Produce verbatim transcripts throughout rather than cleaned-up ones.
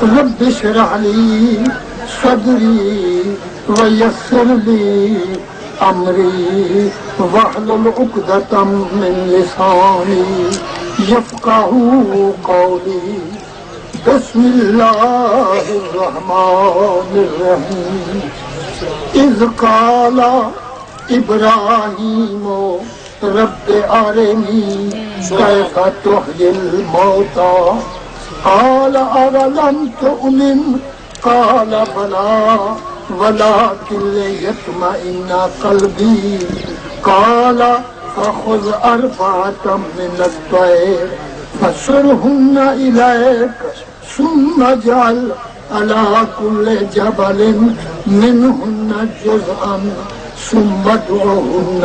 رب اشرح لي صدري ويسر لي أمري واحلل عقدة من لساني يفقهوا قولي. بسم الله الرحمن الرحيم. إذ قال إبراهيم رب أرني كيف تحيي الموتى قال أولم تؤمن قال بلى ولكن ليطمئن قلبي قال فخذ أربعة من الطير فصرهن إليك ثم اجعل على كل جبل منهن جزءا ثم ادعهن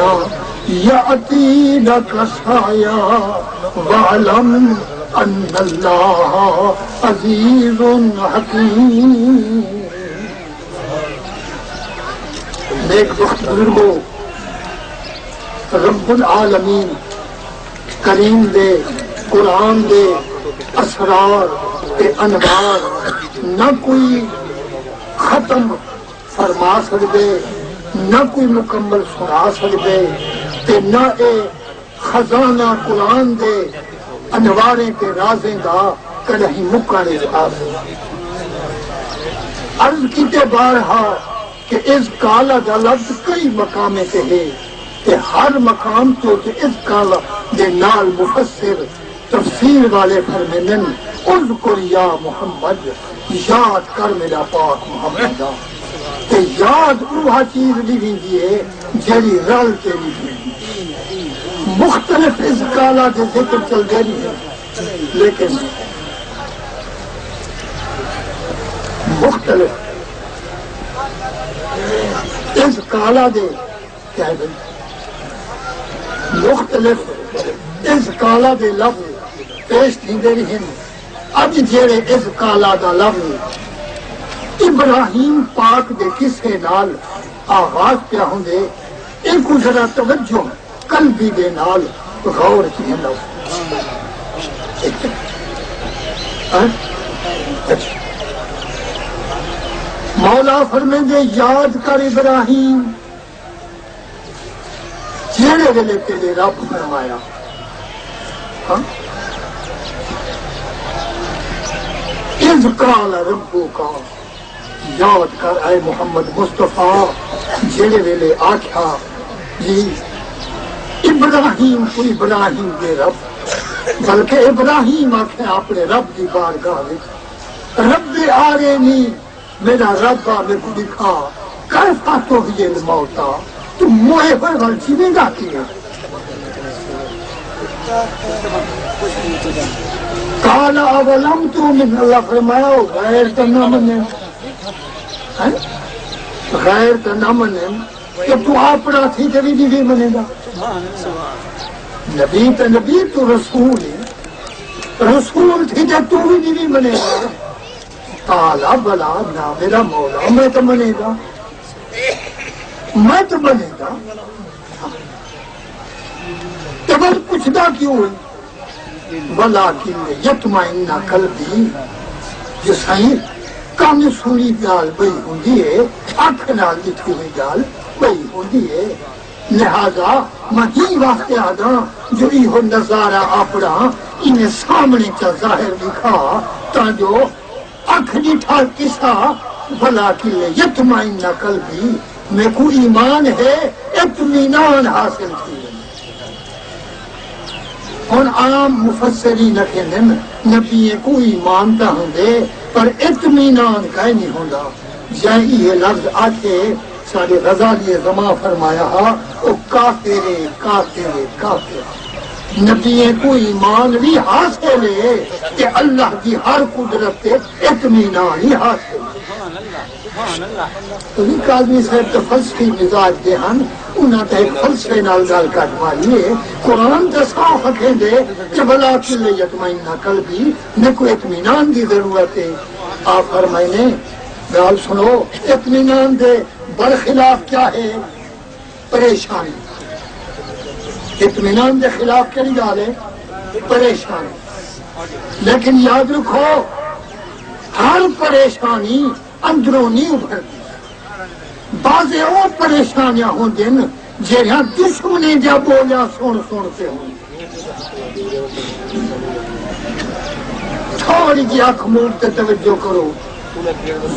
يأتينك سعيا واعلم أن الله عزيز حكيم. نیک بخت بزرگو، رب العالمین کریم دے قرآن دے اسرار تے انوار نہ کوئی ختم فرما سڳدے، نہ کوئی مکمل سݨا سڳدے، تے نہ اے خزانہ قرآن دے انواریں تے رازیں دا کݙاہیں مکݨ وچ آسی۔ عرض کیتے بارہا کہ اذ قال دا لفظ کئی مقامیں تے ہے، تے ہر مقام تے اتے اذ قال دے نال مفسر تفسیر والے فرمیندن، اذکر یا محمد، یاد کر میرا پاک محمد دا۔ تے یاد اوہا چیز ݙیویندی ہے جیڑھی رل تے ݙیویندی ہے۔ مختلف اذ قال دے ذکر چلدے رہے، لیکن مختلف اذ قال دے کہہ ݙے۔ مختلف اذ قال دے لفظ پیش تھیندے رہن۔ اڄ جیڑھے اذ قال دا لفظ ابراہیم پاک دے قصے نال آغاز پیا ہوندے، اینکوں ذرا توجہ قلبی دے نال غور کیتے لو۔ ہاں؟ اچھا۔ مولا فرمیندے، یاد کر ابراہیم، جیڑھے ویلے تیݙے رب فرمایا، ہاں؟ اذ قال ربک، یاد کر اے محمد مصطفیٰ، جیڑھے ویلے آکھیا جی ابراہیم کوں ابراہیم دے رب، بلکہ ابراہیم آکھے اپݨے رب دی بارگاہ وچ، رب ارینی، میݙا رب آ میکوں ݙکھا، کیف تحیی الموتی، توں موئے ہوئے ول جیویندا کیویں؟ قال اولم تؤمن، اللہ فرمایا، او غیر تاں نہ منن۔ ہیں؟ غیر تاں نہ منن، کہ توں اپݨا تھی تے وی نی منیندا۔ نبی تے نبی، توں رسول ہے، رسول تھی تے توں وی نی منیندا۔ قال بلی، نہ میرا مولا، میں تاں منیندا، میں تاں منیندا۔ تے ول پچھدا کیوں ہے؟ ولکن لیطمئن قلبی، جو سائیں، کن سݨی ڳالھ ٻئی ہوندی ہے، اکھ نال ݙٹھی ہوئی ڳالھ ٻئی ہوندی ہے۔ لہذا میں ایں واسطے آہداں جو ایہو نظارہ اپݨا ایویں سامݨے چا ظاہر ݙکھا، تاں جو اکھ ݙٹھا قصہ، ولکن لیطمئن قلبی، میکوں ایمان ہے، اطمینان حاصل تھی ونڄے۔ ہݨ عام مفسرین اکھیندن، نبییں کوں ایمان تاں ہوندے، پر اطمینان کائنی ہوندا۔ جئیں ایہے لفظ آکھے، ساݙے غزالی زمان فرمایا ہا، او کافر ہے، کافر ہے، کافر۔ نبییں کوں ایمان وی حاصل ہے تے اللہ دی ہر قدرت تے اطمینان ہی حاصل ہے۔ تسی کاظمی صاحب تاں فلسفی مزاج دے ہن، انہاں تاں ہک فلسفے نال ڳالھ کٹ ماری ہے۔ قرآن تاں صاف اکھیندے کہ ولکن لیطمئن قلبی، میکوں اطمینان دی ضرورت ہے۔ آپ فرمائیندے، ڳالھ سݨو، اطمینان دے برخلاف کیا ہے؟ پریشانی۔ اطمینان دے خلاف کیڑھی ڳالھ ہے؟ پریشانی۔ لیکن یاد رکھو، ہر ہر پریشانی اندروں نی ابھردی۔ بعضے او پریشانیاں ہوندین جیڑھیاں دشمنیں دیاں ٻولیاں سݨ سݨ تے ہوندین۔ تھوڑی جی اکھ موڑ تے توجہ کرو۔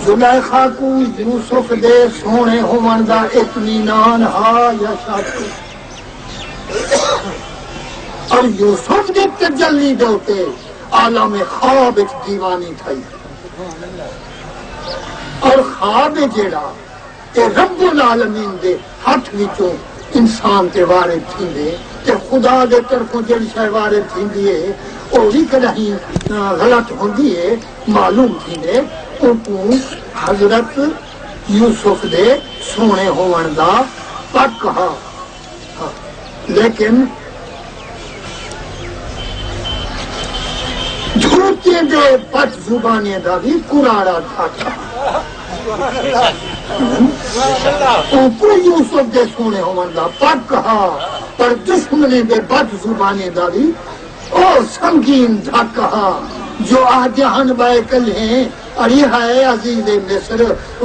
زلیخا کوں یوسف دے سوہݨے ہووݨ دا اطمینان ہا یا شک؟ اور یوسف دی تجلی دے اتے عالم خواب اچ دیوانی تھئی۔ اور خواب ہے جیڑھا، اے رب العالمین دے ہتھ وچوں انسان تے وارد تھیندے، تے خدا دے طرفوں جیڑھی شے وارد تھیندی ہے، او وی کݙاہیں، آ، غلط ہوندی ہے، معلوم تھیندے۔ اوکوں حضرت یوسف دے سوہݨے ہووݨ دا پک ہا۔ لیکن جھوٹیں دے بد زبانیں دا وی کراڑا ڈھک ہا۔ اوکوں یوسف دے سوہݨے ہووݨ دا پک ہا، پر دشمنیں دے بد زبانیں دا وی او سنگین ڈھک ہا۔ جو آہدیاں ہن ٻئے کلھیں، اڑی ہائے عزیز مصر،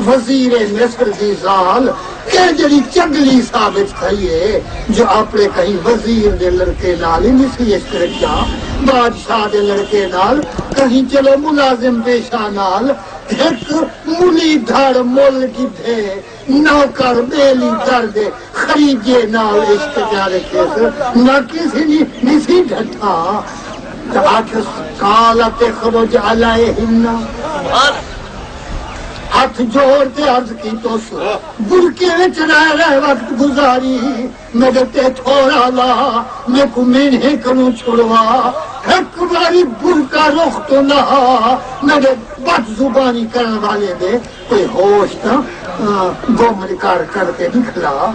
وزیر مصر دی ذال، اے جیڑھی چڳلی ثابت تھئی ہے جو اپݨے کہیں وزیر دے لڑکے نال ہی نسی عشق رکھیا، بادشاہ دے لڑکے نال، کہیں چلو ملازم پیشہ نال، ہک ملی دھڑ مل گھدے نوکر ٻیلی در دے خریجے نال عشق کیا رکھیس، نہ کسی نی نسی ڈھٹھا۔ تے آکھیس، "قال تخرج علیہن۔" ہتھ جوڑ تے عرض کیتوس، "برقعے وچ رہ رہ وقت گزاری، میݙے تے تھوڑا لا، میکوں مینھیں کنوں چھڑوا، ہک واری برقع رخ توں لہا، میݙے بد زبانی کرݨ والے دے کوئی ہوش تاں، آ، گم ریکارڈ کر کے ݙکھلا۔"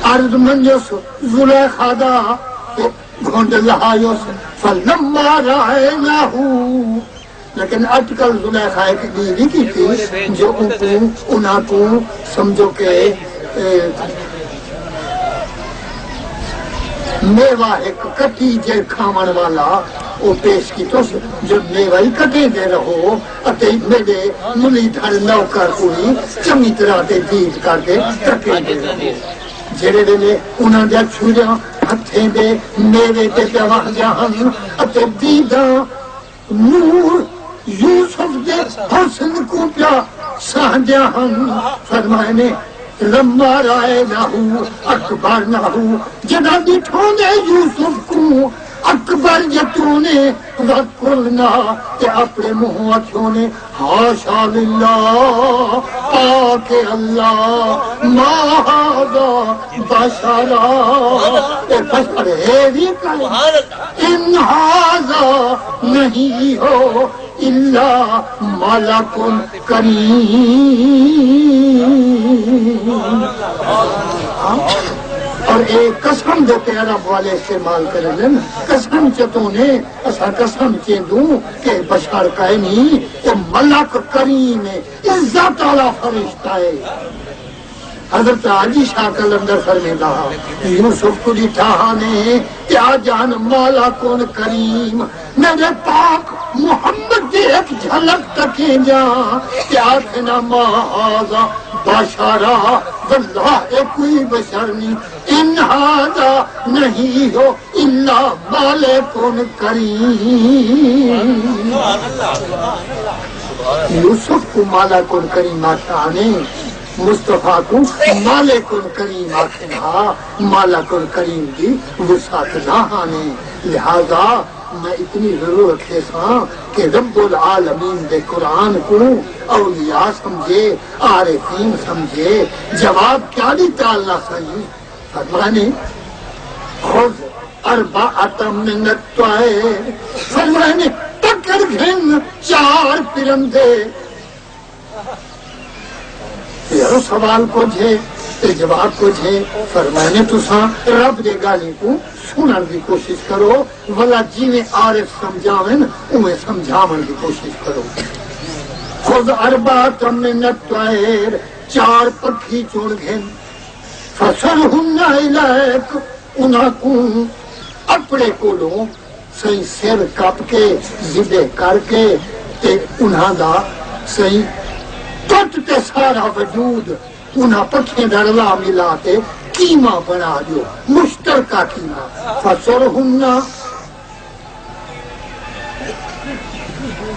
عرض منجس زلیخا دا تے گھنڈ لہایوس، فلما رأینہ، لیکن اٹکل زلیخا ہک ٻی وی کیتی جو اونکوں، انہاں کوں سمجھو کہ، اے، میوہ ہک کٹیجے کھاوݨ والا او پیش کیتوس جو میوہ ہی کٹیندے رہو اتے میݙے ملی دھڑ نوکر کوں وی چنڳی طرح تے دید کر تے کٹیندے رہو۔ جیڑھے ویلے انہاں دیاں چھریاں ہتھیں دے میوے تے پیا وہندیاں ہن اتے دیداں نور یوسف دے حسن کوں پیا سہندیاں ہن، فرمائے نے، "لما رأینہ اکبرنہ"، جݙاں ݙٹھوں نے یوسف کوں اکبر جتوں نے، وقلنا، تے اپݨے منہوں آکھیوں نے، "حاشا للہ، پاک اللہ، ما ھذا بشرا"، اے بشر ہے وی کائنی، "ان ھذا نہیں ہو الا ملک کریم"۔ اور اے قسم دے تے عرب والے استعمال کریندن، قسم چتوں نے، اساں قسم چیندوں کہ بشر کائنی، اے ملک کریم ہے، عزت والا فرشتہ ہے۔ حضرت علی شاہ قلندر فرمیندا ہا، یوسف کوں ݙٹھا ہا نے تے آہدے ہن، "ملک کریم"، میݙے پاک محمد دی ہک جھلک تکیندیاں تے آکھے نا، "ما ھذا بشرا"، واللہ اے کوئی بشر نہیں، "ان ھذا نہیں ہو الا ملک کریم"۔ یوسف کوں ملک کریم آکھیا نے، مصطفیٰ کوں ملک کریم آکھن ہا، ملک کریم دی وسعت نہ ہانے۔ لہذا میں اتنی ضرور رکھیساں کہ رب العالمین دے قرآن کوں اولیاء سمجھے، عارفین سمجھے۔ جواب کیا ݙتا اللہ سائیں؟ فرمانے، "خذ اربعة من الطیر"، فرمانے، "پکڑ گھن چار پرندے۔" یارو، سوال کجھ ہے تے جواب کجھ ہے۔ فرمانے، تساں رب دے ڳالھیں کوں سݨݨ دی کوشش کرو، ولا جیویں عارف سمجھاون، اونویں سمجھاوݨ دی کوشش کرو۔ "خذ اربعة من الطیر"، چار پکھی چݨ گھن، "فصرهن الیک"، انہاں کوں اپݨے کولوں سئیں سر کپ کے، ذبح کر کے، تے انہاں دا سئیں پٹ تے سارا وجود انہاں پکھیں دا رلا ملا تے قیمہ بݨا ݙیو، مشترکہ قیمہ۔ فصرہن،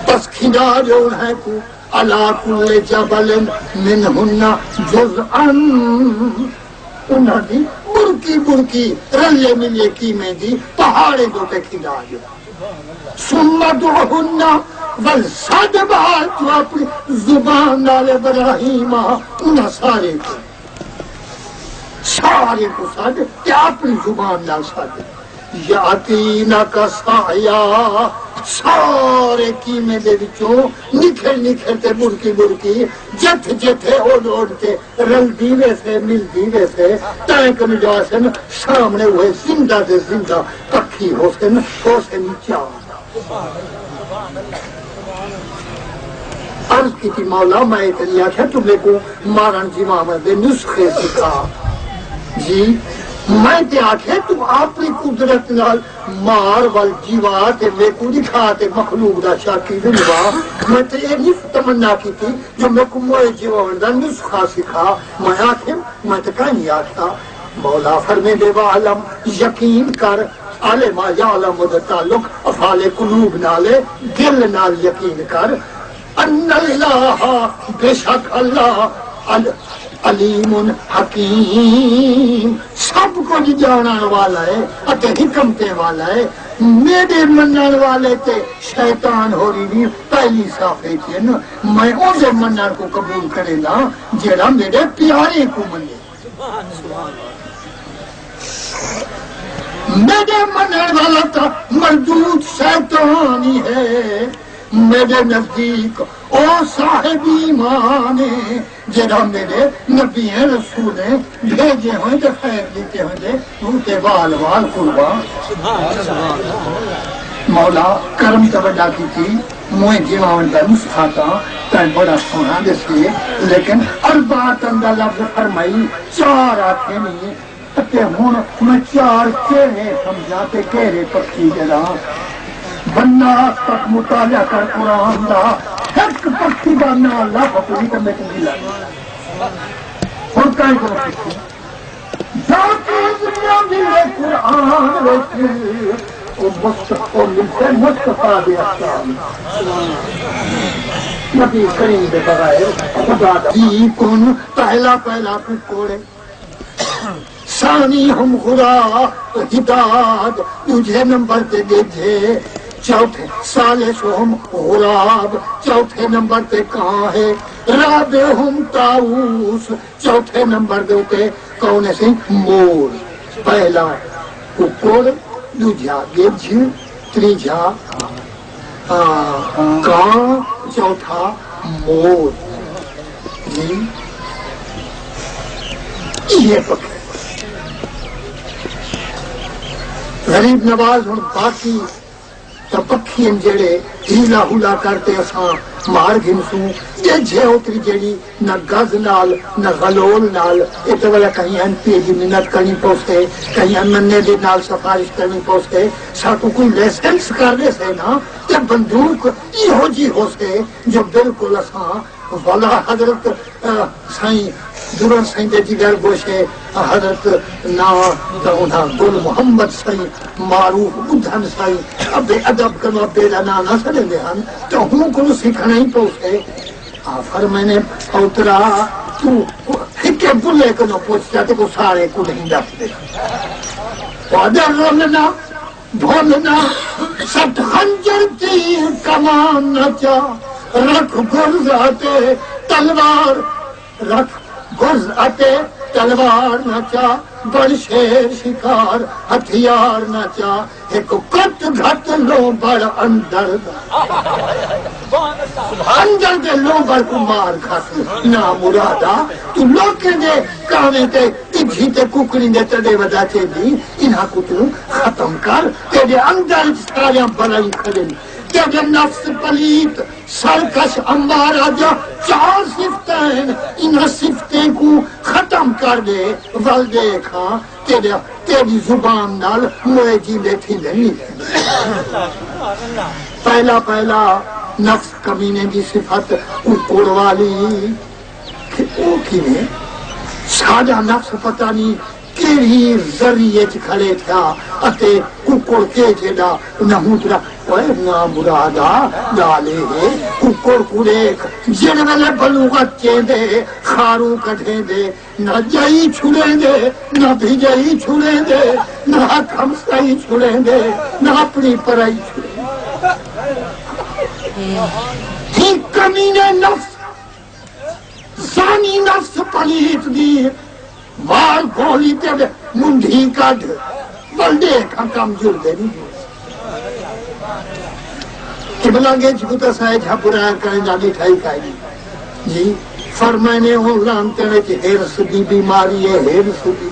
پس کھنڈا ݙیو انہاں کوں، علی کل جبل منہن جزءا، انہاں دی ٻرکی ٻرکی رلے ملے قیمے دی پہاڑے دے اتے کھنڈا ݙیو۔ ثم ادعهن، ول سݙ ٻاہر توں اپݨی زبان نال ابراہیم، انہاں سارے کوں، سارے کوں سݙ تے اپݨی زبان نال سݙ۔ یاتینک سعیا، سارے قیمے دے وچوں نکھڑ نکھڑ تے ٻرکی ٻرکی، جتھ جتھ تے اݙ اݙ تے رلدی ویسے، ملدی ویسے، تائیں کنوں جو آسن سامݨے اوہے زندہ دے زندہ پکھی ہوسن، ہوسن چار۔ عرض کیتی، مولا، میں تے نہیں آکھیا توں میکوں مارݨ جیواوݨ دے نسخے سکھا۔ جی، میں تے آکھیا توں اپݨی قدرت نال مار ول جیوا تے میکوں ݙکھا تے مخلوق دا شاکی ونوا۔ میں تے اے نہیں تمنا کیتی جو میکوں موئے جیواوݨ دا نسخہ سکھا۔ میں آکھیم، میں تے کائنی آکھیا۔ مولا فرمیندے، واعلم، یقین کر، علم یعلم دا تعلق افعال قلوب نال ہے، دل نال یقین کر۔ ان اللہ، بے شک اللہ، ال-، علیم حکیم، سب کجھ ڄاݨݨ والا ہے اتے حکمتیں والا ہے۔ میݙے منݨ والے تے شیطان ہوری وی پہلی صف اچ ہن۔ میں اوندے منݨ کوں قبول کرینداں جیڑھا میݙے پیارے کوں منے۔ میݙے منݨ والا تاں مردود شیطان ہی ہے۔ میݙے نزدیک او صاحب ایمان ہے، جیڑھا میݙے نبیاں رسولاں بھیجے ہوئے تے خیر ݙتے ہوئے دے اتے وال وال قربان۔ مولا کرم تے وݙا کیتی، موئے جیواوݨ دا نسخہ تاں تیں بڑا سوہݨا ݙسے، لیکن اربعۃ دا لفظ فرمائی، چار آکھے نہیں۔ اتے ہݨ میں چار چہرے سمجھاں تے کہڑے پکھی ݙراں۔ بندہ آج تک مطالعہ کر قرآن دا، ہک پکھی دا ناں لبھ کوئی تے میکوں ڳلا۔ ہݨ کائیں کوں پچھوں۔ جو چیز نہ ملے قرآن وچ، او مصط-، او ملسے مصطفیٰ دے احکام۔ نبی کریم دے بغیر خدا دا۔ جی کن پہلا پہلا کوں کوڑے۔ ثانی ہم غراب ہداد، ݙوجھے نمبر تے ڳجھے، چوتھے ثالث ہم غراب، چوتھے نمبر تے کاں ہے، رابع ہم طاووس، چوتھے نمبر دے اتے کون ہے سی؟ مور۔ پہلا ککڑ، ݙوجھا ڳجھ، تریجھا ہاں، کاں، چوتھا مور۔ جی، ایہ پکھے۔ غریب نواز ہݨ باقی تاں پکھی ہن جیڑھے ہیلا ہولا کر تے اساں مار گھنسوں۔ ڳجھ ہے اوتری جیڑھی نہ گز نال، نہ غلول نال، اے تے ولا کہیں ایم پی اے دی منت کرݨی پوسے، کہیں ایم این اے دے نال سفارش کرݨی پوسے، ساکوں کوئی لائسنس کر ݙیسے نا، تے بندوق ایہو جی ہوسے جو بالکل اساں ولا حضرت، آ، سائیں درن سائیں دے جگر گوشے، حضرت ناں تاں انہاں گل محمد سائیں معروف ٻدھن سائیں، ابے ادب کنوں ابے دا ناں نہ سݙیندے ہن، تاں ہوں کنوں سکھݨا ہی پوسے۔ آ فرمائنے، پوترا، توں ہکے بلے کنوں پچھ، تے تیکوں سارے کوں نہیں ݙسدے۔ وعدہ رولنا، بھولنا، سٹ خنجر تیر کمان نہ چا، رکھ گرز اتے تلوار، رکھ گرز اتے تلوار نہ چا، بݨ شیر شکار ہتھیار نہ چا، ہک کٹ گھت لومبڑ اندر دا۔ اندر دے لومبڑ کوں مار گھت، نامرادا، توں لوکیں دے کاویں تے ڳجھی تے ککڑیں دے تݙے ودا چیندی، انہاں کوں توں ختم کر، تیݙے اندر اچ ساریاں بلائیں کھڑن، تیݙے نفس پلیت، سرکش، امارہ دیاں چار صفتاں ہن، انہاں صفتیں کوں ختم کر ݙے، ول ݙیکھاں تیݙا، تیݙی زبان نال موئے جیندے تھیندے نی۔ پہلا پہلا نفس کمینے دی صفت ککڑ والی۔ کہ او کیویں؟ ساݙا نفس پتہ نی کیڑھی ذری اچ کھڑے تھیا اتے ککڑ کے جیݙا نحوترا۔ اوئے نامرادا، ڳالھ اے ہے، ککڑ کوں ݙیکھ، جیڑھے ویلے بلوغت چیندے، خاروں کڈھیندے، نہ ڄائی چھڑیندے، نہ بھڄائی چھڑیندے، نہ حق ہمسائی چھڑیندے، نہ اپݨی پرائی چھڑیندے۔ ہی کمینے نفس، زانی نفس پلیت دی وار گولی تے منڈھی کڈھ، ول ݙیکھاں کم جلدے نہیں۔ قبلہ گچ کوں تاں سائے جھپڑا کریں دا مٹھائی کھائی۔ جی، فرمائنے ہوں لانتیں وچ حرص دی بیماری ہے، حرص دی۔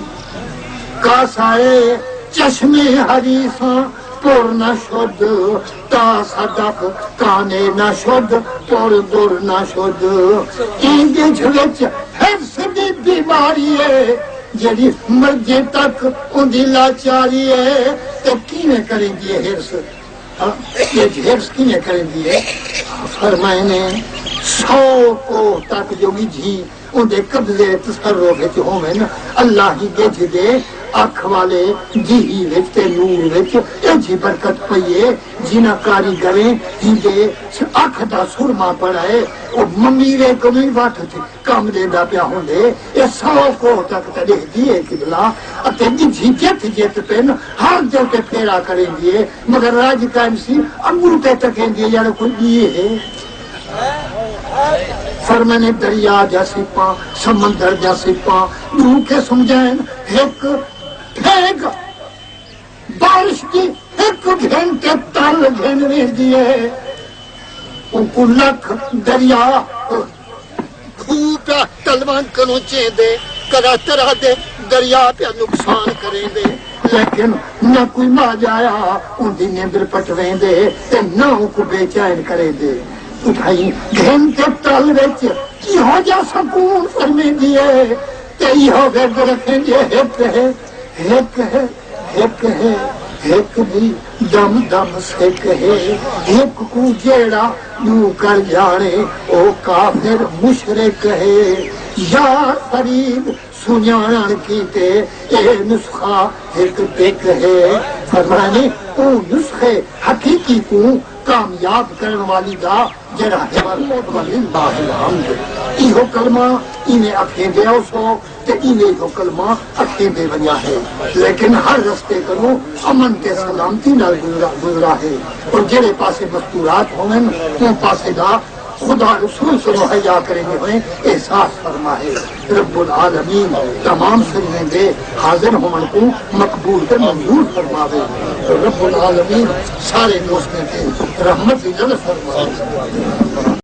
کاسائے چشمے حریصاں پر نہ شد، تا صدف کانے نہ شد، پر در نہ شد۔ ایں گجھ وچ حرص دی بیماری ہے، جیڑھی مرجے تک اوندی لاچاری ہے۔ تے کیویں کریندی ہے حرص؟ ہاں، گجھ حرص کیویں کریندی ہے؟ فرمائنے، سو کوہ تک جو گجھی اوندے قبضے تصرف وچ ہوون، اللہ ہی گجھ دے اکھ والے جیہی وچ تے نور وچ ایجھی برکت پئی ہے، جنہاں کاریگریں ہیندے اکھ دا سرما پڑھائے، او ممیرے کنوں وی ودھ کم ݙیندا پیا ہوندے۔ اے سو کوہ تک تاں ݙیہدی ہے قبلہ، اتے ڳجھی جت جت پن، ہر جل تے پھیرا کریندی ہے، مگر راج قائم سی، اڳوں تے تکیندی ہے، یار کوئی ٻیے ہے۔ فرمانے دریا دیاں سیپاں، سمندر دیاں سیپاں، ݙو قسم جین، ہک پھیگ، بارش دی ہک گھن تے تل گھن ویندی ہے۔ اونکوں لکھ دریا کھوہ پیا تلوان کنوں چیندے، طرح طرح دے دریا پیا نقصان کریندے، لیکن نہ کوئی ماجایا اوندی نیندر پٹویندے تے نہ اونکوں بے چین کریندے۔ اتھائیں گھن تے تل وچ ایہو جا سکون فرمیندی ہے تے ایہو ورد رکھیندی ہے، ہک ہے، ہک ہے، ہک ہے، ہک دی دم دم سک ہے، ہک کوں جیڑھا ݙو کر ڄاݨے، او کافر مشرک ہے۔ یار فرید سنڄاݨݨ کیتے اے نسخہ ہک ٹک ہے۔ فرمانے اوں نسخے حقیقی کوں کامیاب کرݨ والی دا جیڑھا ہے، وللہ الحمد۔ ایہو کلمہ ایویں اکھیندے اوسو تے ایویں ایہو کلمہ اکھیندے ونڄا ہے، لیکن ہر رستے کنوں امن تے سلامتی نال گزرا، گزرا ہے، اور جیڑھے پاسے مستورات ہوون، اوں پاسے دا خدا رسول سنوں حیا کریندے ہوئے احساس فرمائے۔ رب العالمین تمام سجدیں دے حاضر ہووݨ کوں مقبول تے منظور فرماوے۔ رب العالمین سارے دوستیں تے رحمت دی نظر فرماوے۔